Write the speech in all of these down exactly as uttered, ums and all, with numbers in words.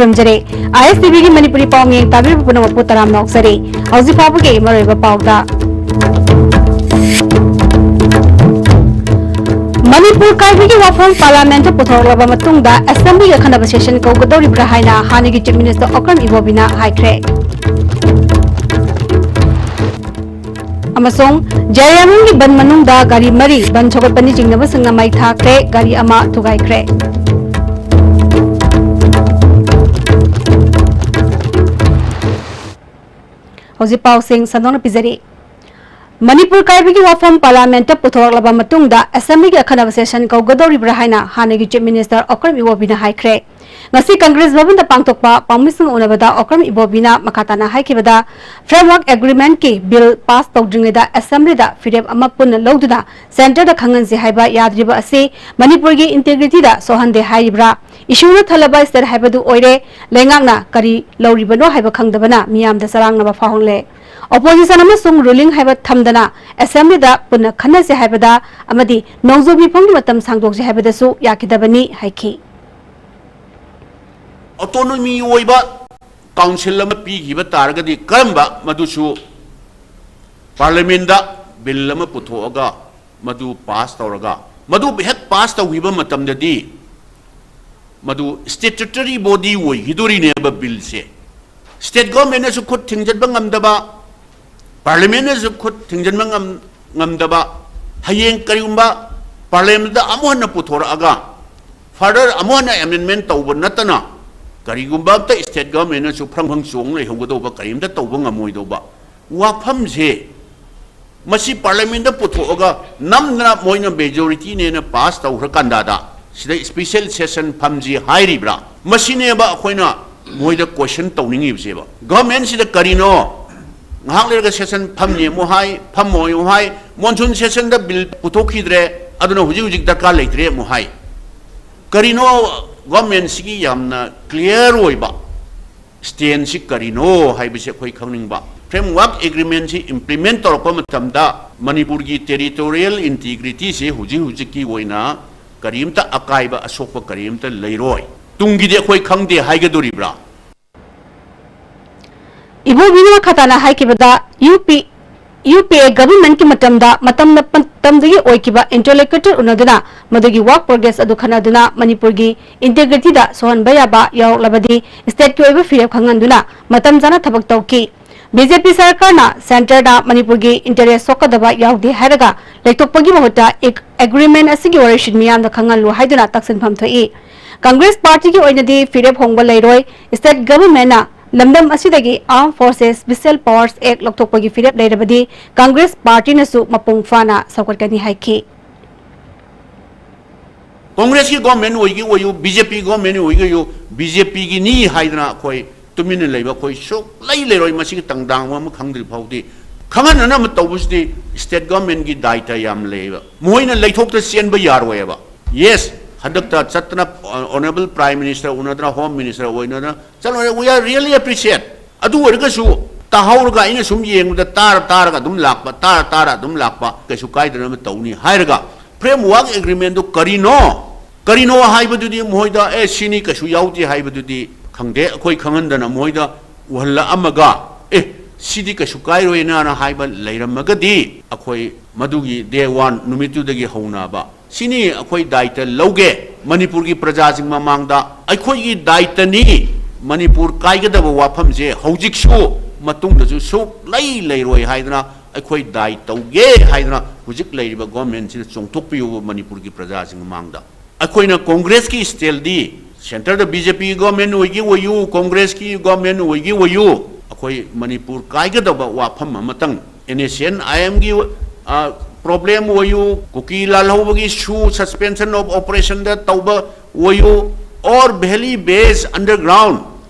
ꯈꯨꯔꯨꯝꯖꯔꯤ꯫ ꯑꯥꯏ ꯑꯦꯁ T ꯚꯤꯒꯤ ꯃꯅꯤꯄꯨꯔꯤ ꯄꯥꯎ ꯃꯤꯌꯦꯡ ꯇꯥꯕꯤꯔꯤꯕ ꯄꯨꯝꯅꯃꯛꯄꯨ ꯇꯔꯥꯝꯅ ꯑꯣꯛꯆꯔꯤ꯫ ꯍꯧꯖꯤꯛ ꯐꯥꯎꯕꯒꯤ ꯃꯔꯨꯑꯣꯏꯕ ꯄꯥꯎꯗ, ꯃꯅꯤꯄꯨꯔ ꯀꯥꯏꯕꯒꯤ ꯋꯥꯐꯝ ꯄꯥꯔꯂꯤꯌꯥꯃꯦꯟꯠꯇ ꯄꯨꯊꯣꯔꯛꯂꯕ ꯃꯇꯨꯡꯗ ꯑꯦꯁꯦꯝꯕ꯭ꯂꯤꯒꯤ ꯑꯈꯟꯅꯕ ꯁꯦꯁꯟ ꯀꯧꯒꯗꯧꯔꯤꯕ꯭ꯔꯥ ꯍꯥꯏꯅ ꯍꯥꯟꯅꯒꯤ ꯆꯤꯐ ꯃꯤꯅꯤꯁꯇꯔ ꯑꯣꯀ꯭ꯔꯝ ꯏꯕꯣꯕꯤꯅ ꯍꯥꯏꯈ꯭ꯔꯦ꯫ ꯑꯃꯁꯨꯡ ꯖꯦ ꯑꯦꯝ ꯑꯦꯝꯒꯤ ꯕꯟ ꯃꯅꯨꯡꯗ ꯒꯥꯔꯤ ꯃꯔꯤ ꯕꯟ ꯁꯧꯒꯠꯄꯅꯤ ꯆꯤꯡꯅꯕꯁꯤꯡꯅ ꯃꯩ ꯊꯥꯈ꯭ꯔꯦ, ꯒꯥꯔꯤ ꯑꯃ ꯊꯨꯒꯥꯏꯈ꯭ꯔꯦ꯫ ꯍꯧꯖꯤꯛ ꯄꯥꯎꯁꯤꯡ ꯁꯟꯗꯣꯛꯅ ꯄꯤꯖꯔꯤ꯫ ꯃꯅꯤꯄꯨꯔ ꯀꯥꯏꯕꯒꯤ ꯋꯥꯐꯝ ꯄꯥꯔꯂꯤꯌꯥꯃꯦꯟꯠꯇ ꯄꯨꯊꯣꯔꯛꯂꯕ ꯃꯇꯨꯡꯗ ꯑꯦꯁꯦꯝꯕ꯭ꯂꯤꯒꯤ ꯑꯈꯟꯅꯕ ꯁꯦꯁꯟ ꯀꯧꯒꯗꯧꯔꯤꯕ꯭ꯔꯥ ꯍꯥꯏꯅ ꯍꯥꯟꯅꯒꯤ ꯆꯤꯐ ꯃꯤꯅꯤꯁꯇꯔ ꯑꯣꯀ꯭ꯔꯝ ꯏꯕꯣꯕꯤꯅ ꯍꯥꯏꯈ꯭ꯔꯦ꯫ ꯉꯁꯤ ꯀꯪꯒ꯭ꯔꯦꯁ ꯚꯕꯟꯗ ꯄꯥꯡꯊꯣꯛꯄ ꯄꯥꯎꯃꯤꯁꯤꯡ ꯎꯅꯕꯗ ꯑꯣꯀ꯭ꯔꯝ ꯏꯕꯣꯕꯤꯅ ꯃꯈꯥ ꯇꯥꯅ ꯍꯥꯏꯈꯤꯕꯗ, ꯐ꯭ꯔꯦꯝꯋꯥꯔꯛ ꯑꯦꯒ꯭ꯔꯤꯃꯦꯟꯠꯀꯤ ꯕꯤꯜ ꯄꯥꯁ ꯇꯧꯗ꯭ꯔꯤꯉꯩꯗ ꯑꯦꯁꯦꯝꯕ꯭ꯂꯤꯗ ꯐꯤꯔꯦꯞ ꯑꯃ ꯄꯨꯟꯅ ꯂꯧꯗꯨꯅ ꯁꯦꯟꯇꯔꯗ ꯈꯪꯍꯟꯁꯤ ꯍꯥꯏꯕ ꯌꯥꯗ꯭ꯔꯤꯕ ꯑꯁꯤ ꯃꯅꯤꯄꯨꯔꯒꯤ ꯏꯟꯇꯦꯒ꯭ꯔꯤꯇꯤꯗ ꯁꯣꯛꯍꯟꯗꯦ ꯍꯥꯏꯔꯤꯕ꯭ꯔꯥ? ꯏꯁꯨꯅ ꯊꯜꯂꯕ ꯁ꯭ꯇꯦꯠ ꯍꯥꯏꯕꯗꯨ ꯑꯣꯏꯔꯦ꯫ ꯂꯩꯉꯥꯛꯅ ꯀꯔꯤ ꯂꯧꯔꯤꯕꯅꯣ ꯍꯥꯏꯕ ꯈꯪꯗꯕꯅ ꯃꯤꯌꯥꯝꯗ ꯆꯔꯥꯡꯅꯕ ꯐꯥꯎꯍꯜꯂꯦ꯫ ꯑꯣꯄꯣꯖꯤꯁꯟ ꯑꯃꯁꯨꯡ ꯔꯨꯂꯤꯡ ꯍꯥꯏꯕ ꯊꯝꯗꯅ ꯑꯦꯁꯦꯝꯕ꯭ꯂꯤꯗ ꯄꯨꯟꯅ ꯈꯟꯅꯁꯦ ꯍꯥꯏꯕꯗ ꯑꯃꯗꯤ ꯅꯣꯡꯖꯨ ꯃꯤꯐꯝꯒꯤ ꯃꯇꯝ ꯁꯥꯡꯗꯣꯛꯁꯦ ꯍꯥꯏꯕꯗꯁꯨ ꯌꯥꯈꯤꯗꯕꯅꯤ ꯍꯥꯏꯈꯤ꯫ ꯑꯣꯇꯣꯅꯣꯃꯤ ꯑꯣꯏꯕ ꯀꯥꯎꯟꯁꯤꯜ ꯑꯃ ꯄꯤꯈꯤꯕ ꯇꯥꯔꯒꯗꯤ ꯀꯔꯝꯕ ꯃꯗꯨꯁꯨ ꯄꯥꯔꯂꯤꯌꯥꯃꯦꯟꯠꯗ ꯕꯤꯜ ꯑꯃ ꯄꯨꯊꯣꯛꯑꯒ ꯃꯗꯨ ꯄꯥꯁ ꯇꯧꯔꯒ, ꯃꯗꯨ ꯍꯦꯛ ꯄꯥꯁ ꯇꯧꯈꯤꯕ ꯃꯇꯝꯗꯗꯤ ꯃꯗꯨ ꯁ꯭ꯇꯦꯇꯨꯇꯔꯤ ꯕꯣꯗꯤ ꯑꯣꯏꯈꯤꯗꯣꯔꯤꯅꯦꯕ ꯕꯤꯜꯁꯦ꯫ ꯁ꯭ꯇꯦꯠ ꯒꯣꯔꯃꯦꯟꯠꯅꯁꯨ ꯈꯨꯠ ꯊꯤꯡꯖꯤꯟꯕ ꯉꯝꯗꯕ, ꯄꯥꯔꯂꯤꯌꯥꯃꯦꯟꯠꯅꯁꯨ ꯈꯨꯠ ꯊꯤꯡꯖꯤꯟꯕ ꯉꯝ-, ꯉꯝꯗꯕ, ꯍꯌꯦꯡ ꯀꯔꯤꯒꯨꯝꯕ ꯄꯥꯔꯂꯤꯌꯥꯃꯦꯟꯠꯗ ꯑꯃꯨꯛ ꯍꯟꯅ ꯄꯨꯊꯣꯔꯛꯑꯒ ꯐꯔꯗꯔ ꯑꯃꯨꯛ ꯍꯟꯅ ꯑꯦꯃꯦꯟꯃꯦꯟꯠ ꯇꯧꯕ ꯅꯠꯇꯅ ꯀꯔꯤꯒꯨꯝꯕ ꯑꯝꯇ ꯁ꯭ꯇꯦꯠ ꯒꯣꯔꯃꯦꯟꯠꯅꯁꯨ ꯐ꯭ꯔꯪ ꯐꯪ ꯆꯣꯡ ꯂꯩꯍꯧꯒꯗꯧꯕ, ꯀꯔꯤꯝꯇ ꯇꯧꯕ ꯉꯝꯃꯣꯏꯗꯧꯕ ꯋꯥꯐꯝꯁꯦ ꯃꯁꯤ ꯄꯥꯔꯂꯤꯌꯥꯃꯦꯟꯠꯗ ꯄꯨꯊꯣꯛꯑꯒ ꯅꯝꯗꯅ ꯃꯣꯏꯅ ꯃꯦꯖꯣꯔꯤꯇꯤꯅꯦꯅ ꯄꯥꯁ ꯇꯧꯈ꯭ꯔꯀꯥꯟꯗꯗ ꯁꯤꯗ ꯁ꯭ꯄꯦꯁꯦꯜ ꯁꯦꯁꯟ ꯐꯝꯁꯤ ꯍꯥꯏꯔꯤꯕ꯭ꯔꯥ? ꯃꯁꯤꯅꯦꯕ ꯑꯩꯈꯣꯏꯅ ꯃꯣꯏꯗ ꯀꯣꯏꯁꯟ ꯇꯧꯅꯤꯡꯉꯤꯕꯁꯦꯕ꯫ ꯒꯣꯔꯃꯦꯟꯠꯁꯤꯗ ꯀꯔꯤꯅꯣ? ꯉꯥꯏꯍꯥꯛ ꯂꯩꯔꯒ ꯁꯦꯁꯟ ꯐꯝꯅꯤ ꯑꯃꯨꯛ ꯍꯥꯏ, ꯐꯝꯃꯣꯏ ꯑꯃꯨꯛ ꯍꯥꯏ, ꯃꯣꯟꯁꯨꯟ ꯁꯦꯁꯟꯗ ꯕꯤꯜ ꯄꯨꯊꯣꯛꯈꯤꯗ꯭ꯔꯦ, ꯑꯗꯨꯅ ꯍꯧꯖꯤꯛ ꯍꯧꯖꯤꯛ ꯗꯔꯀꯥꯔ ꯂꯩꯇ꯭ꯔꯦ ꯑꯃꯨꯛ ꯍꯥꯏ꯫ ꯀꯔꯤꯅꯣ ꯒꯣꯔꯃꯦꯟꯠꯁꯤꯒꯤ ꯌꯥꯝꯅ ꯀ꯭ꯂꯤꯌꯥꯔ ꯑꯣꯏꯕ ꯁ꯭ꯇꯦꯟꯁꯁꯤ ꯀꯔꯤꯅꯣ ꯍꯥꯏꯕꯁꯤ ꯑꯩꯈꯣꯏ ꯈꯪꯅꯤꯡꯕ꯫ ꯐ꯭ꯔꯦꯝꯋꯥꯔꯛ ꯑꯦꯒ꯭ꯔꯤꯃꯦꯟꯠꯁꯤ ꯏꯝꯄ꯭ꯂꯤꯃꯦꯟꯠ ꯇꯧꯔꯛꯄ ꯃꯇꯝꯗ ꯃꯅꯤꯄꯨꯔꯒꯤ ꯇꯦꯔꯤꯇꯣꯔꯤꯌꯦꯜ ꯏꯟꯇꯤꯒ꯭ꯔꯤꯇꯤꯁꯤ ꯍꯧꯖꯤꯛ ꯍꯧꯖꯤꯛꯀꯤ ꯑꯣꯏꯅ ꯀꯔꯤꯝꯇ ꯑꯀꯥꯏꯕ, ꯑꯁꯣꯛꯄ ꯀꯔꯤꯝꯇ ꯂꯩꯔꯣꯏ꯫ ꯇꯨꯡꯒꯤꯗꯤ ꯑꯩꯈꯣꯏ ꯈꯪꯗꯦ ꯍꯥꯏꯒꯗꯣꯔꯤꯕ꯭ꯔꯥ? ꯏꯕꯣꯕꯤꯅ ꯃꯈꯥ ꯇꯥꯅ ꯍꯥꯏꯈꯤꯕꯗ, ꯌꯨ ꯄꯤ, ꯌꯨ ꯄꯤ ꯑꯦ ꯒꯚꯔꯟꯃꯦꯟꯠꯀꯤ ꯃꯇꯝꯗ, ꯃꯇꯝ ꯃꯇꯝꯗꯒꯤ ꯑꯣꯏꯈꯤꯕ ꯏꯟꯇꯔꯂꯣꯀ꯭ꯌꯨꯇꯔ ꯎꯅꯗꯨꯅ ꯃꯗꯨꯒꯤ ꯋꯥꯔꯛ ꯄ꯭ꯔꯣꯒ꯭ꯔꯦꯁ ꯑꯗꯨ ꯈꯟꯅꯗꯨꯅ ꯃꯅꯤꯄꯨꯔꯒꯤ ꯏꯟꯇꯦꯒ꯭ꯔꯤꯇꯤꯗ ꯁꯣꯛꯍꯟꯕ ꯌꯥꯕ ꯌꯥꯎꯔꯛꯂꯕꯗꯤ ꯁ꯭ꯇꯦꯠꯀꯤ ꯑꯣꯏꯕ ꯐꯤꯔꯦꯞ ꯈꯪꯍꯟꯗꯨꯅ ꯃꯇꯝ ꯆꯥꯅ ꯊꯕꯛ ꯇꯧꯈꯤ꯫ ꯕꯤ ꯖꯦ ꯄꯤ ꯁꯔꯀꯥꯔꯅ ꯁꯦꯟꯇꯔꯗ ꯃꯅꯤꯄꯨꯔꯒꯤ ꯏꯟꯇꯔꯦꯁ ꯁꯣꯛꯀꯗꯕ ꯌꯥꯎꯗꯦ ꯍꯥꯏꯔꯒ ꯂꯩꯊꯣꯛꯄꯒꯤ ꯃꯍꯨꯠꯇ ꯑꯦꯒ-, ꯑꯦꯒ꯭ꯔꯤꯃꯦꯟꯠ ꯑꯁꯤꯒꯤ ꯋꯥꯔꯣꯏꯁꯤꯟ ꯃꯤꯌꯥꯝꯗ ꯈꯪꯍꯜꯂꯨ ꯍꯥꯏꯗꯨꯅ ꯇꯛꯁꯤꯟꯐꯝ ꯊꯣꯛꯏ꯫ ꯀꯪꯒ꯭ꯔꯦꯁ ꯄꯥꯔꯇꯤꯒꯤ ꯑꯣꯏꯅꯗꯤ ꯐꯤꯔꯦꯞ ꯍꯣꯡꯕ ꯂꯩꯔꯣꯏ꯫ ꯁ꯭ꯇꯦꯠ ꯒꯚꯔꯟꯃꯦꯟꯠꯅ ꯂꯝꯗꯝ ꯑꯁꯤꯗꯒꯤ ꯑꯥꯔꯝ ꯐꯣꯔꯁꯦꯁ ꯁ꯭ꯄꯦꯁꯤꯌꯦꯜ ꯄꯥꯋꯔꯁ ꯑꯦꯛ ꯂꯧꯊꯣꯛꯄꯒꯤ ꯐꯤꯔꯦꯞ ꯂꯩꯔꯕꯗꯤ ꯀꯪꯒ꯭ꯔꯦꯁ ꯄꯥꯔꯇꯤꯅꯁꯨ ꯃꯄꯨꯡ ꯐꯥꯅ ꯁꯧꯒꯠꯀꯅꯤ ꯍꯥꯏꯈꯤ꯫ ꯀꯣꯡꯒ꯭ꯔꯦꯁꯀꯤ ꯒꯣꯔꯃꯦꯟ ꯑꯣꯏꯒꯦ ꯑꯣꯏꯌꯨ, ꯕꯤ ꯖꯦ ꯄꯤ ꯒꯣꯔꯃꯦꯟ ꯑꯣꯏꯒꯦ ꯑꯣꯏꯌꯨ, ꯕꯤ ꯖꯦ ꯄꯤꯒꯤꯅꯤ ꯍꯥꯏꯗꯅ ꯑꯩꯈꯣꯏ ꯇꯨꯃꯤꯟꯅ ꯂꯩꯕ ꯑꯩꯈꯣꯏ ꯁꯨꯛꯂꯩ ꯂꯩꯔꯣꯏ꯫ ꯃꯁꯤꯒꯤ ꯇꯪꯗꯥꯡ ꯑꯃ ꯈꯪꯗ꯭ꯔꯤ ꯐꯥꯎꯗꯤ ꯈꯪꯍꯟꯅꯅꯕ ꯇꯧꯕꯁꯤꯗꯤ ꯁ꯭ꯇꯦꯠ ꯒꯣꯔꯃꯦꯟꯒꯤ ꯗꯥꯏꯇ ꯌꯥꯝ ꯂꯩꯌꯦꯕ꯫ ꯃꯈꯣꯏꯅ ꯂꯩꯊꯣꯛꯇ ꯆꯦꯟꯕ ꯌꯥꯔꯣꯏꯑꯕ꯫ ꯌꯦꯁ, ꯍꯟꯗꯛꯇ ꯆꯠꯇꯅ ꯑꯣꯅꯔꯦꯕꯜ ꯄ꯭ꯔꯥꯏꯝ ꯃꯤꯅꯤꯁꯇꯔ ꯎꯅꯗꯅ, ꯍꯣꯝ ꯃꯤꯅꯤꯁꯇꯔ ꯎꯅꯗꯅ ꯆꯠꯂꯨꯔꯦ꯫ We are really appreciate꯫ ꯑꯗꯨ ꯑꯣꯏꯔꯒꯁꯨ ꯇꯥꯍꯧꯔꯒ ꯑꯩꯅ ꯁꯨꯝ ꯌꯦꯡꯕꯗ ꯇꯥꯔ ꯇꯥꯔꯒ ꯑꯗꯨꯝ ꯂꯥꯛꯄ, ꯇꯥꯔ ꯇꯥꯔ ꯑꯗꯨꯝ ꯂꯥꯛꯄ, ꯀꯩꯁꯨ ꯀꯥꯏꯗꯅꯕ ꯇꯧꯅꯤ ꯍꯥꯏꯔꯒ ꯐ꯭ꯔꯦꯝꯋꯥꯔꯛ ꯑꯦꯒ꯭ꯔꯤꯃꯦꯟꯗꯨ ꯀꯔꯤꯅꯣ? ꯀꯔꯤꯅꯣ ꯍꯥꯏꯕꯗꯨꯗꯤ ꯃꯈꯣꯏꯗ, "ꯑꯦ, ꯁꯤꯅꯤ, ꯀꯩꯁꯨ ꯌꯥꯎꯗꯦ" ꯍꯥꯏꯕꯗꯨꯗꯤ ꯈꯪꯗꯦ꯫ ꯑꯩꯈꯣꯏ ꯈꯪꯍꯟꯗꯅ ꯃꯈꯣꯏꯗ ꯎꯍꯜꯂꯛꯑꯝꯃꯒ, "ꯑꯦ, ꯁꯤꯗꯤ ꯀꯩꯁꯨ ꯀꯥꯏꯔꯣꯏꯅ" ꯍꯥꯏꯕ ꯂꯩꯔꯝꯃꯒꯗꯤ ꯑꯩꯈꯣꯏ ꯃꯗꯨꯒꯤ day one ꯅꯨꯃꯤꯠꯇꯨꯗꯒꯤ ꯍꯧꯅꯕ ꯁꯤꯅꯤ ꯑꯩꯈꯣꯏ ꯗꯥꯏꯇ ꯂꯧꯒꯦ꯫ ꯃꯅꯤꯄꯨꯔꯒꯤ ꯄ꯭ꯔꯖꯥꯁꯤꯡ ꯃꯃꯥꯡꯗ ꯑꯩꯈꯣꯏꯒꯤ ꯗꯥꯏꯇꯅꯤ꯫ ꯃꯅꯤꯄꯨꯔ ꯀꯥꯏꯒꯗꯕ ꯋꯥꯐꯝꯁꯦ ꯍꯧꯖꯤꯛꯁꯨ, ꯃꯇꯨꯡꯗꯁꯨ ꯁꯨꯛꯂꯩ ꯂꯩꯔꯣꯏ ꯍꯥꯏꯗꯅ ꯑꯩꯈꯣꯏ ꯗꯥꯏ ꯇꯧꯒꯦ ꯍꯥꯏꯗꯅ ꯍꯧꯖꯤꯛ ꯂꯩꯔꯤꯕ ꯒꯣꯔꯃꯦꯟꯁꯤꯗ ꯆꯣꯡꯊꯣꯛꯄꯤꯌꯨꯕ ꯃꯅꯤꯄꯨꯔꯒꯤ ꯄ꯭ꯔꯖꯥꯁꯤꯡ ꯃꯃꯥꯡꯗ꯫ ꯑꯩꯈꯣꯏꯅ ꯀꯣꯡꯒ꯭ꯔꯦꯁꯀꯤ ꯁ꯭ꯇꯦꯜꯗꯤ, ꯁꯦꯟꯇꯔꯗ ꯕꯤ ꯖꯦ ꯄꯤꯒꯤ ꯒꯣꯔꯃꯦꯟ ꯑꯣꯏꯒꯦ ꯑꯣꯏꯌꯨ, ꯀꯣꯡꯒ꯭ꯔꯦꯁꯀꯤ ꯒꯣꯔꯃꯦꯟ ꯑꯣꯏꯒꯦ ꯑꯣꯏꯌꯨ, ꯑꯩꯈꯣꯏ ꯃꯅꯤꯄꯨꯔ ꯀꯥꯏꯒꯗꯕ ꯋꯥꯐꯝ ꯑꯃꯇꯪ, ꯑꯦꯟ ꯑꯦꯁ ꯁꯤ ꯑꯦꯟ ꯑꯥꯏ ꯑꯦꯝꯒꯤ, ꯑ, ꯄ꯭ꯔꯣꯕ꯭ꯂꯦꯝ ꯑꯣꯏꯌꯨ, ꯀꯨꯀꯤ ꯂꯥꯜꯍꯧꯕꯒꯤ ꯁꯨ, suspension of operation ꯗ ꯇꯧꯕ ꯑꯣꯏꯌꯨ, or Valley Based Underground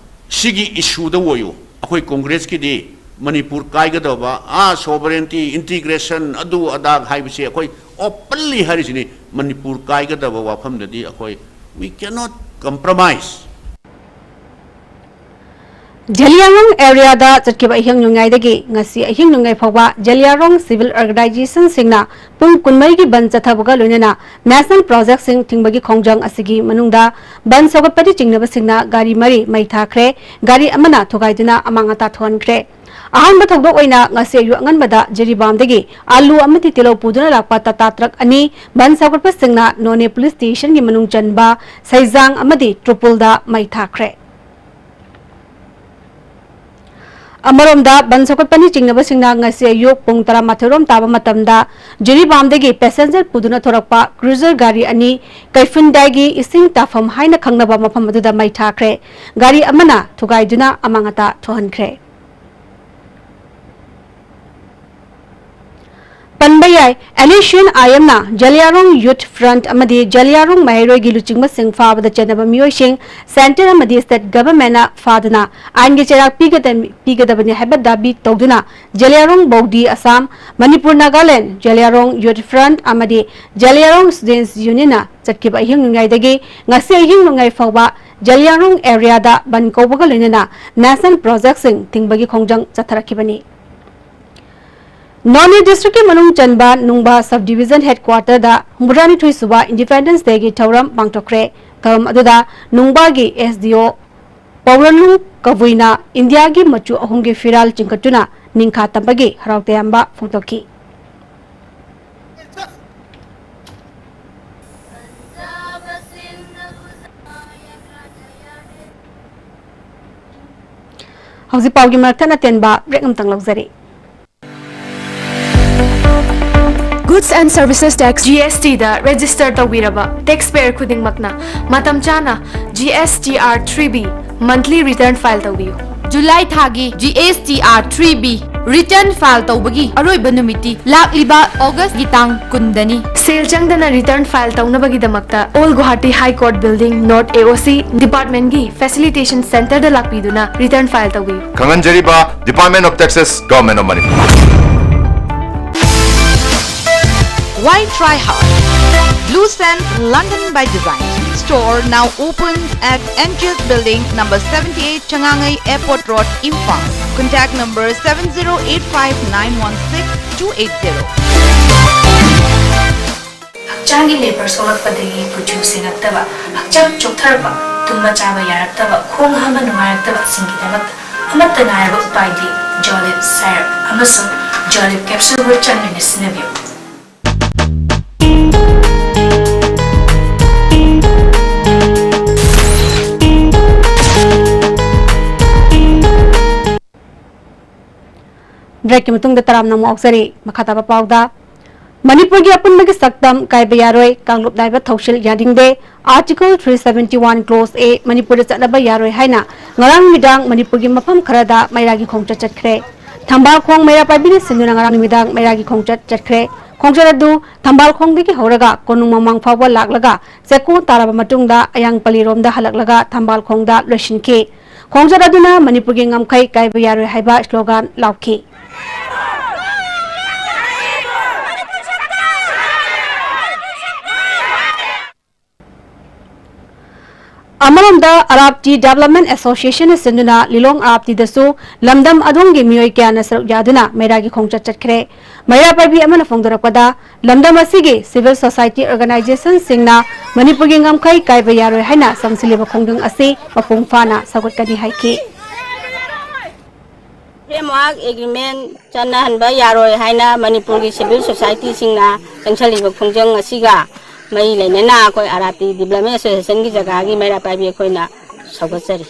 ꯁꯤꯒꯤ ꯏꯁꯨꯗ ꯑꯣꯏꯌꯨ, ꯑꯩꯈꯣꯏ ꯀꯣꯡꯒ꯭ꯔꯦꯁꯀꯤꯗꯤ ꯃꯅꯤꯄꯨꯔ ꯀꯥꯏꯒꯗꯕ, ꯑꯥ, sovereignty, integration, ꯑꯗꯨ ꯑꯗꯥ ꯍꯥꯏꯕꯁꯦ ꯑꯩꯈꯣꯏ openly ꯍꯥꯏꯔꯤꯁꯤꯅꯤ꯫ ꯃꯅꯤꯄꯨꯔ ꯀꯥꯏꯒꯗꯕ ꯋꯥꯐꯝꯗꯗꯤ ꯑꯩꯈꯣꯏ we cannot compromise꯫ ꯖꯦꯂꯤꯌꯥꯡꯔꯣꯡ ꯑꯦꯔꯤꯌꯥꯗ ꯆꯠꯈꯤꯕ ꯑꯍꯤꯡ ꯅꯣꯡꯌꯥꯏꯗꯒꯤ ꯉꯁꯤ ꯑꯍꯤꯡ ꯅꯣꯡꯌꯥꯏ ꯐꯥꯎꯕ ꯖꯦꯂꯤꯌꯥꯡꯔꯣꯡ ꯁꯤꯚꯤꯜ ꯑꯣꯔꯒꯅꯥꯏꯖꯦꯁꯟꯁꯤꯡꯅ ꯄꯨꯡ ꯀꯨꯟꯃꯔꯤꯒꯤ ꯕꯟ ꯆꯠꯊꯕꯒ ꯂꯣꯏꯅꯅ ꯅꯦꯁꯅꯦꯜ ꯄ꯭ꯔꯣꯖꯦꯛꯁꯤꯡ ꯊꯤꯡꯕꯒꯤ ꯈꯣꯡꯖꯪ ꯑꯁꯤꯒꯤ ꯃꯅꯨꯡꯗ ꯕꯟ ꯁꯧꯒꯠꯄꯗ ꯆꯤꯡꯅꯕꯁꯤꯡꯅ ꯒꯥꯔꯤ ꯃꯔꯤ ꯃꯩ ꯊꯥꯈ꯭ꯔꯦ, ꯒꯥꯔꯤ ꯑꯃꯅ ꯊꯨꯒꯥꯏꯗꯨꯅ ꯑꯃꯥꯡ ꯑꯇꯥ ꯊꯣꯛꯍꯟꯈ꯭ꯔꯦ꯫ ꯑꯍꯥꯟꯕ ꯊꯧꯗꯣꯛ ꯑꯣꯏꯅ ꯉꯁꯤ ꯑꯌꯨꯛ ꯑꯉꯟꯕꯗ ꯖꯤꯔꯤꯕꯥꯝꯗꯒꯤ ꯑꯥꯂꯨ ꯑꯃꯗꯤ ꯇꯤꯜꯍꯧ ꯄꯨꯗꯨꯅ ꯂꯥꯛꯄ ꯇꯥꯇꯥ ꯇ꯭ꯔꯛ ꯑꯅꯤ ꯕꯟ ꯁꯧꯒꯠꯄꯁꯤꯡꯅ ꯅꯣꯅꯦ ꯄꯨꯂꯤꯁ ꯁ꯭ꯇꯦꯁꯟꯒꯤ ꯃꯅꯨꯡ ꯆꯟꯕ ꯁꯩꯖꯥꯡ ꯑꯃꯗꯤ ꯇ꯭ꯔꯨꯄꯨꯜꯗ ꯃꯩ ꯊꯥꯈ꯭ꯔꯦ꯫ ꯑꯃꯔꯣꯝꯗ, ꯕꯟ ꯁꯧꯒꯠꯄꯅꯤ ꯆꯤꯡꯅꯕꯁꯤꯡꯅ ꯉꯁꯤ ꯑꯌꯨꯛ ꯄꯨꯡ ꯇꯔꯥꯃꯥꯊꯣꯏ ꯔꯣꯝ ꯇꯥꯕ ꯃꯇꯝꯗ ꯖꯤꯔꯤꯕꯥꯝꯗꯒꯤ ꯄꯦꯁꯦꯟꯖꯔ ꯄꯨꯗꯨꯅ ꯊꯣꯔꯛꯄ ꯀ꯭ꯔꯨꯖꯔ ꯒꯥꯔꯤ ꯑꯅꯤ ꯀꯩꯐꯨꯟꯗꯥꯏꯒꯤ ꯏꯁꯤꯡ ꯇꯥꯐꯝ ꯍꯥꯏꯅ ꯈꯪꯅꯕ ꯃꯐꯝ ꯑꯗꯨꯗ ꯃꯩ ꯊꯥꯈ꯭ꯔꯦ꯫ ꯒꯥꯔꯤ ꯑꯃꯅ ꯊꯨꯒꯥꯏꯗꯨꯅ ꯑꯃꯥꯡ ꯑꯇꯥ ꯊꯣꯛꯍꯟꯈ꯭ꯔꯦ꯫ ꯄꯟꯕ ꯌꯥꯏ, ꯑꯦꯂꯤꯁꯤꯌꯟ ꯑꯥꯏ ꯑꯦꯝꯅ ꯖꯂꯤꯌꯥꯔꯣꯡ ꯌꯨꯊ ꯐ꯭ꯔꯟꯠ ꯑꯃꯗꯤ ꯖꯂꯤꯌꯥꯔꯣꯡ ꯃꯍꯩꯔꯣꯏꯒꯤ ꯂꯨꯆꯤꯡꯕꯁꯤꯡ ꯐꯥꯕꯗ ꯆꯦꯟꯅꯕ ꯃꯤꯑꯣꯏꯁꯤꯡ ꯁꯦꯟꯇꯔ ꯑꯃꯗꯤ ꯁ꯭ꯇꯦꯠ ꯒꯚꯔꯟꯃꯦꯟꯠꯅ ꯐꯥꯗꯨꯅ ꯑꯥꯏꯟꯒꯤ ꯆꯩꯔꯥꯛ ꯄꯤꯒꯗ-, ꯄꯤꯒꯗꯕꯅꯤ ꯍꯥꯏꯕ ꯗꯥꯕꯤ ꯇꯧꯗꯨꯅ ꯖꯂꯤꯌꯥꯔꯣꯡ ꯕꯧꯗꯤ ꯑꯁꯥꯝ, ꯃꯅꯤꯄꯨꯔ ꯅꯥꯒꯥꯂꯦꯟ, ꯖꯂꯤꯌꯥꯔꯣꯡ ꯌꯨꯊ ꯐ꯭ꯔꯟꯠ ꯑꯃꯗꯤ ꯖꯂꯤꯌꯥꯔꯣꯡ ꯁ꯭ꯇꯨꯗꯦꯟꯠꯁ ꯌꯨꯅꯤꯌꯟꯅ ꯆꯠꯈꯤꯕ ꯑꯍꯤꯡ ꯅꯣꯡꯌꯥꯏꯗꯒꯤ ꯉꯁꯤ ꯑꯍꯤꯡ ꯅꯣꯡꯌꯥꯏ ꯐꯥꯎꯕ ꯖꯂꯤꯌꯥꯔꯣꯡ ꯑꯦꯔꯤꯌꯥꯗ ꯕꯟ ꯀꯧꯕꯒ ꯂꯣꯏꯅꯅ ꯅꯦꯁꯅꯦꯜ ꯄ꯭ꯔꯣꯖꯦꯛꯁꯤꯡ ꯊꯤꯡꯕꯒꯤ ꯈꯣꯡꯖꯪ ꯆꯠꯊꯔꯛꯈꯤꯕꯅꯤ꯫ ꯅꯣꯅꯦ ꯗꯤꯁꯇ꯭ꯔꯤꯛꯀꯤ ꯃꯅꯨꯡ ꯆꯟꯕ ꯅꯨꯡꯕꯥ ꯁꯕ ꯗꯤꯕꯤꯖꯟ ꯍꯦꯗꯀ꯭ꯋꯥꯇꯔꯗ ꯍꯨꯝꯐꯨꯇꯔꯥꯅꯤꯊꯣꯏ ꯁꯨꯕ ꯏꯟꯗꯤꯄꯦꯟꯗꯦꯟꯁ ꯗꯦꯒꯤ ꯊꯧꯔꯝ ꯄꯥꯡꯊꯣꯛꯈ꯭ꯔꯦ꯫ ꯊꯧꯔꯝ ꯑꯗꯨꯗ ꯅꯨꯡꯕꯥꯒꯤ ꯑꯦꯁ ꯗꯤ ꯑꯣ ꯄꯧꯔꯅꯨ ꯀꯕꯨꯏꯅ ꯏꯟꯗꯤꯌꯥꯒꯤ ꯃꯆꯨ ꯑꯍꯨꯝꯒꯤ ꯐꯤꯔꯥꯜ ꯆꯤꯡꯈꯠꯇꯨꯅ ꯅꯤꯡꯈꯥ ꯇꯝꯕꯒꯤ ꯍꯔꯥꯎ ꯇꯌꯥꯝꯕ ꯐꯣꯡꯗꯣꯛꯈꯤ꯫ ꯍꯧꯖꯤꯛ ꯄꯥꯎꯒꯤ ꯃꯔꯛ ꯊꯠꯅ ꯇꯦꯟꯕ ꯕ꯭ꯔꯦꯛ ꯑꯃꯇꯪ ꯂꯧꯖꯔꯤ꯫ Goods and Services Tax, G S T, the register ꯇꯧꯕꯤꯔꯕ ꯇꯦꯛꯁ ꯄꯦꯌꯔ ꯈꯨꯗꯤꯡꯃꯛꯅ ꯃꯇꯝ ꯆꯥꯅ G S T R three B monthly return file ꯇꯧꯕꯤꯌꯨ꯫ ꯖꯨꯂꯥꯏ ꯊꯥꯒꯤ G S T R three B return file ꯇꯧꯕꯒꯤ ꯑꯔꯣꯏꯕ ꯅꯨꯃꯤꯠꯇꯤ ꯂꯥꯛꯂꯤꯕ ꯑꯣꯒꯁꯀꯤ ꯇꯥꯡ ꯀꯨꯟꯗꯅꯤ꯫ ꯁꯦꯜ ꯆꯪꯗꯅ return file ꯇꯧꯅꯕꯒꯤꯗꯃꯛꯇ Old Guwahati High Court Building, North A O C Department ꯀꯤ Facilitation Center ꯗ ꯂꯥꯛꯄꯤꯗꯨꯅ return file ꯇꯧꯕꯤꯌꯨ꯫ ꯈꯪꯍꯟꯖꯔꯤꯕ, Department of Taxes, Government of Manipur꯫ Why try hard? Blue Sand, London by Design. Store now open at N G S Building, number seventy-eight, Changangai Airport Road, Imphal. Contact number seven zero eight five nine one six two eight zero. ꯍꯛꯆꯥꯡꯒꯤ labour ꯁꯣꯛꯂꯛꯄꯗꯒꯤ ꯀꯨꯆꯨ ꯁꯦꯡꯉꯛꯇꯕ, ꯍꯛꯆꯥꯡ ꯆꯣꯛꯊꯔꯛꯄ, ꯇꯨꯝꯕ ꯆꯥꯕ ꯌꯥꯔꯛꯇꯕ, ꯈꯣꯡ ꯍꯥꯝꯕ ꯅꯨꯡꯉꯥꯏꯔꯛꯇꯕꯁꯤꯡꯒꯤꯗꯃꯛꯇ ꯑꯃꯠꯇ ꯉꯥꯏꯔꯕ ꯎꯄꯥꯏꯗꯤ ꯖꯣꯂꯤꯞ ꯁꯥꯏꯔꯞ ꯑꯃꯁꯨꯡ ꯖꯣꯂꯤꯞ ꯀꯦꯞꯁꯨꯜ ꯒꯣꯜꯗ ꯆꯥꯡ ꯅꯥꯏꯅ ꯁꯤꯖꯤꯟꯅꯕꯤꯌꯨ꯫ ꯕ꯭ꯔꯦꯛꯀꯤ ꯃꯇꯨꯡꯗ ꯇꯔꯥꯝꯅ ꯑꯃꯨꯛ ꯑꯣꯛꯆꯔꯤ꯫ ꯃꯈꯥ ꯇꯥꯕ ꯄꯥꯎꯗ, ꯃꯅꯤꯄꯨꯔꯒꯤ ꯑꯄꯨꯟꯕꯒꯤ ꯁꯛꯇꯝ ꯀꯥꯏꯕ ꯌꯥꯔꯣꯏ, ꯀꯥꯡꯂꯨꯞ ꯅꯥꯏꯕ ꯊꯧꯁꯤꯜ ꯌꯥꯅꯤꯡꯗꯦ, Article three seventy one Clause A ꯃꯅꯤꯄꯨꯔꯗ ꯆꯠꯅꯕ ꯌꯥꯔꯣꯏ ꯍꯥꯏꯅ ꯉꯔꯥꯡ ꯅꯨꯃꯤꯗꯥꯡ ꯃꯅꯤꯄꯨꯔꯒꯤ ꯃꯐꯝ ꯈꯔꯗ ꯃꯩꯔꯥꯒꯤ ꯈꯣꯡꯆꯠ ꯆꯠꯈ꯭ꯔꯦ꯫ ꯊꯝꯕꯥꯜ ꯈꯣꯡ ꯃꯩꯔꯥ ꯄꯥꯏꯕꯤꯅ ꯁꯤꯟꯗꯨꯅ ꯉꯔꯥꯡ ꯅꯨꯃꯤꯗꯥꯡ ꯃꯩꯔꯥꯒꯤ ꯈꯣꯡꯆꯠ ꯆꯠꯈ꯭ꯔꯦ꯫ ꯈꯣꯡꯆꯠ ꯑꯗꯨ ꯊꯝꯕꯥꯜ ꯈꯣꯡꯗꯒꯤ ꯍꯧꯔꯒ ꯀꯣꯅꯨꯡ ꯃꯃꯥꯡ ꯐꯥꯎꯕ ꯂꯥꯛꯂꯒ ꯆꯦꯛꯀꯣꯟ ꯇꯥꯔꯕ ꯃꯇꯨꯡꯗ ꯑꯌꯥꯡꯄꯜꯂꯤꯔꯣꯝꯗ ꯍꯜꯂꯛꯂꯒ ꯊꯝꯕꯥꯜ ꯈꯣꯡꯗ ꯂꯣꯏꯁꯤꯟꯈꯤ꯫ ꯈꯣꯡꯆꯠ ꯑꯗꯨꯅ ꯃꯅꯤꯄꯨꯔꯒꯤ ꯉꯝꯈꯩ ꯀꯥꯏꯕ ꯌꯥꯔꯣꯏ ꯍꯥꯏꯕ ꯁ꯭ꯂꯣꯒꯥꯟ ꯂꯥꯎꯈꯤ꯫ ꯑꯃꯔꯣꯝꯗ, ꯑꯔꯥꯞꯇꯤ ꯗꯦꯕꯂꯞꯃꯦꯟ ꯑꯦꯁꯣꯁꯤꯌꯦꯁꯟꯅ ꯁꯤꯟꯗꯨꯅ ꯂꯤꯂꯣꯡ ꯑꯔꯥꯞꯇꯤꯗꯁꯨ ꯂꯝꯗꯝ ꯑꯗꯣꯝꯒꯤ ꯃꯤꯑꯣꯏ ꯀꯌꯥꯅ ꯁꯔꯨꯛ ꯌꯥꯗꯨꯅ ꯃꯩꯔꯥꯒꯤ ꯈꯣꯡꯆꯠ ꯆꯠꯈ꯭ꯔꯦ꯫ ꯃꯩꯔꯥ ꯄꯥꯏꯕꯤ ꯑꯃꯅ ꯐꯣꯡꯗꯣꯔꯛꯄꯗ, ꯂꯝꯗꯝ ꯑꯁꯤꯒꯤ ꯁꯤꯚꯤꯜ ꯁꯣꯁꯥꯏꯇꯤ ꯑꯣꯔꯒꯅꯥꯏꯖꯦꯁꯟꯁꯤꯡꯅ ꯃꯅꯤꯄꯨꯔꯒꯤ ꯉꯝꯈꯩ ꯀꯥꯏꯕ ꯌꯥꯔꯣꯏ ꯍꯥꯏꯅ ꯆꯪꯁꯤꯜꯂꯤꯕ ꯈꯣꯡꯖꯪ ꯑꯁꯤ ꯃꯄꯨꯡ ꯐꯥꯅ ꯁꯧꯒꯠꯀꯅꯤ ꯍꯥꯏꯈꯤ꯫ ꯐ꯭ꯔꯦꯝꯋꯥꯔꯛ ꯑꯦꯒ꯭ꯔꯤꯃꯦꯟ ꯆꯠꯅꯍꯟꯕ ꯌꯥꯔꯣꯏ ꯍꯥꯏꯅ ꯃꯅꯤꯄꯨꯔꯒꯤ ꯁꯤꯚꯤꯜ ꯁꯣꯁꯥꯏꯇꯤꯁꯤꯡꯅ ꯆꯪꯁꯤꯜꯂꯤꯕ ꯈꯣꯡꯖꯪ ꯑꯁꯤꯒ ꯃꯔꯤ ꯂꯩꯅꯅ ꯑꯩꯈꯣꯏ ꯑꯔꯥꯞꯇꯤ ꯗꯤꯕ꯭ꯂꯞꯃꯦꯟ ꯑꯦꯁꯣꯁꯤꯌꯦꯁꯟꯒꯤ ꯖꯒꯥꯒꯤ ꯃꯩꯔꯥ ꯄꯥꯏꯕꯤ ꯑꯩꯈꯣꯏꯅ ꯁꯧꯒꯠꯆꯔꯤ꯫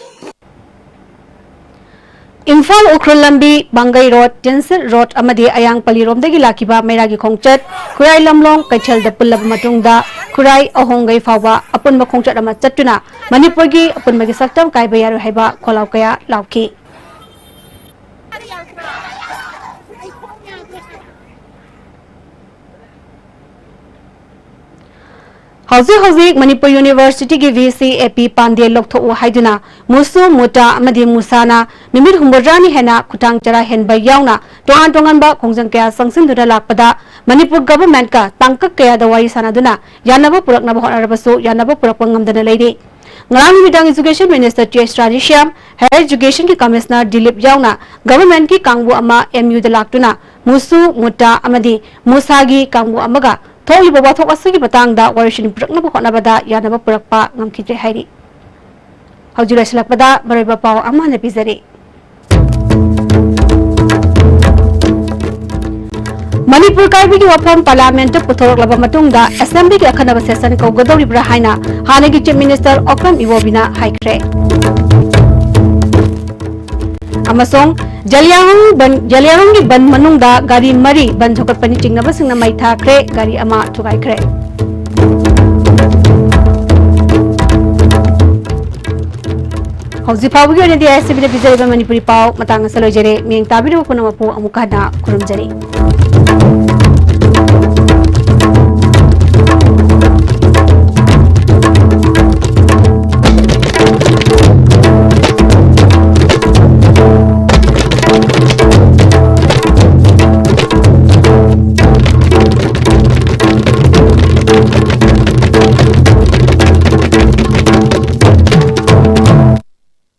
ꯏꯝꯐꯥꯜ ꯎꯈ꯭ꯔꯨꯜ ꯂꯝꯕꯤ, ꯄꯥꯡꯒꯩ ꯔꯣꯗ, ꯇꯤꯟꯁꯤꯠ ꯔꯣꯗ ꯑꯃꯗꯤ ꯑꯌꯥꯡꯄꯜꯂꯤꯔꯣꯝꯗꯒꯤ ꯂꯥꯛꯈꯤꯕ ꯃꯩꯔꯥꯒꯤ ꯈꯣꯡꯆꯠ ꯈꯨꯔꯥꯏ ꯂꯝꯂꯣꯡ ꯀꯩꯊꯦꯜꯗ ꯄꯨꯜꯂꯕ ꯃꯇꯨꯡꯗ ꯈꯨꯔꯥꯏ ꯑꯍꯣꯡꯒꯩ ꯐꯥꯎꯕ ꯑꯄꯨꯟꯕ ꯈꯣꯡꯆꯠ ꯑꯃ ꯆꯠꯇꯨꯅ ꯃꯅꯤꯄꯨꯔꯒꯤ ꯑꯄꯨꯟꯕꯒꯤ ꯁꯛꯇꯝ ꯀꯥꯏꯕ ꯌꯥꯔꯣꯏ ꯍꯥꯏꯕ ꯈꯣꯜꯂꯥꯎ ꯀꯌꯥ ꯂꯥꯎꯈꯤ꯫ ꯍꯧꯖꯤꯛ ꯍꯧꯖꯤꯛ ꯃꯅꯤꯄꯨꯔ ꯌꯨꯅꯤꯚꯔꯁꯤꯇꯤꯒꯤ ꯚꯤ ꯁꯤ ꯑꯦ ꯄꯤ ꯄꯥꯟꯗꯦ ꯂꯧꯊꯣꯛꯎ ꯍꯥꯏꯗꯨꯅ ꯃꯨꯁꯨ, ꯃꯨꯇꯥ ꯑꯃꯗꯤ ꯃꯨꯁꯥꯅ ꯅꯨꯃꯤꯠ ꯍꯨꯝꯐꯨꯇꯔꯥꯅꯤ ꯍꯦꯟꯅ ꯈꯨꯊꯥꯡ ꯆꯔꯥ ꯍꯦꯟꯕ ꯌꯥꯎꯅ ꯇꯣꯉꯥꯟ ꯇꯣꯉꯥꯟꯕ ꯈꯣꯡꯖꯪ ꯀꯌꯥ ꯆꯪꯁꯤꯟꯗꯨꯅ ꯂꯥꯛꯄꯗ ꯃꯅꯤꯄꯨꯔ ꯒꯚꯔꯟꯃꯦꯟꯠꯀ ꯇꯥꯡꯀꯛ ꯀꯌꯥꯗ ꯋꯥꯔꯤ ꯁꯥꯟꯅꯗꯨꯅ ꯌꯥꯅꯕ ꯄꯨꯔꯛꯅꯕ ꯍꯣꯠꯅꯔꯕꯁꯨ ꯌꯥꯅꯕ ꯄꯨꯔꯛꯄ ꯉꯝꯗꯅ ꯂꯩꯔꯤ꯫ ꯉꯔꯥꯡ ꯅꯨꯃꯤꯗꯥꯡ ꯏꯖꯨꯀꯦꯁꯟ ꯃꯤꯅꯤꯁꯇꯔ ꯇꯤ ꯑꯦꯁ ꯔꯥꯙꯦꯁ꯭ꯌꯥꯝ, ꯍꯥꯌꯔ ꯏꯖꯨꯀꯦꯁꯟꯒꯤ ꯀꯃꯤꯁꯅꯔ ꯗꯤꯂꯤꯞ ꯌꯥꯎꯅ ꯒꯚꯔꯟꯃꯦꯟꯠꯀꯤ ꯀꯥꯡꯕꯨ ꯑꯃ ꯑꯦꯝ ꯌꯨꯗ ꯂꯥꯛꯇꯨꯅ ꯃꯨꯁꯨ, ꯃꯨꯇꯥ ꯑꯃꯗꯤ ꯃꯨꯁꯥꯒꯤ ꯀꯥꯡꯕꯨ ꯑꯃꯒ ꯊꯣꯛꯂꯤꯕ ꯋꯥꯊꯣꯛ ꯑꯁꯤꯒꯤ ꯃꯇꯥꯡꯗ ꯋꯥꯔꯤꯁꯤꯟ ꯄꯨꯔꯛꯅꯕ ꯍꯣꯠꯅꯕꯗ ꯌꯥꯅꯕ ꯄꯨꯔꯛꯄ ꯉꯝꯈꯤꯗ꯭ꯔꯦ ꯍꯥꯏꯔꯤ꯫ ꯍꯧꯖꯤꯛ ꯂꯣꯏꯁꯤꯜꯂꯛꯄꯗ ꯃꯔꯨꯑꯣꯏꯕ ꯄꯥꯎ ꯑꯃ ꯍꯥꯟꯅ ꯄꯤꯖꯔꯤ꯫ ꯃꯅꯤꯄꯨꯔ ꯀꯥꯏꯕꯒꯤ ꯋꯥꯐꯝ ꯄꯥꯔꯂꯤꯌꯥꯃꯦꯟꯠꯇ ꯄꯨꯊꯣꯔꯛꯂꯕ ꯃꯇꯨꯡꯗ ꯑꯦꯁꯦꯝꯕ꯭ꯂꯤꯒꯤ ꯑꯈꯟꯅꯕ ꯁꯦꯁꯟ ꯀꯧꯒꯗꯧꯔꯤꯕ꯭ꯔꯥ ꯍꯥꯏꯅ ꯍꯥꯟꯅꯒꯤ ꯆꯤꯐ ꯃꯤꯅꯤꯁꯇꯔ ꯑꯣꯀ꯭ꯔꯝ ꯏꯕꯣꯕꯤꯅ ꯍꯥꯏꯈ꯭ꯔꯦ꯫ ꯑꯃꯁꯨꯡ ꯖꯂꯤꯌꯥꯡꯔꯣꯡ ꯕꯟ, ꯖꯂꯤꯌꯥꯡꯔꯣꯡꯒꯤ ꯕꯟ ꯃꯅꯨꯡꯗ ꯒꯥꯔꯤ ꯃꯔꯤ ꯕꯟ ꯊꯧꯒꯠꯄꯅꯤ ꯆꯤꯡꯅꯕꯁꯤꯡꯅ ꯃꯩ ꯊꯥꯈ꯭ꯔꯦ, ꯒꯥꯔꯤ ꯑꯃ ꯊꯨꯒꯥꯏꯈ꯭ꯔꯦ꯫ ꯍꯧꯖꯤꯛ ꯐꯥꯎꯕꯒꯤ ꯑꯣꯏꯅꯗꯤ ꯑꯥꯏ ꯑꯦꯁ ꯇꯤ ꯚꯤꯗ ꯄꯤꯖꯔꯤꯕ ꯃꯅꯤꯄꯨꯔꯤ ꯄꯥꯎ ꯃꯇꯥꯡ ꯑꯁꯤꯗ ꯂꯣꯏꯖꯔꯦ꯫ ꯃꯤꯠꯌꯦꯡ ꯇꯥꯕꯤꯔꯤꯕ ꯄꯨꯝꯅꯃꯛꯄꯨ ꯑꯃꯨꯛꯀ ꯍꯟꯅ ꯈꯨꯔꯨꯝꯖꯔꯤ꯫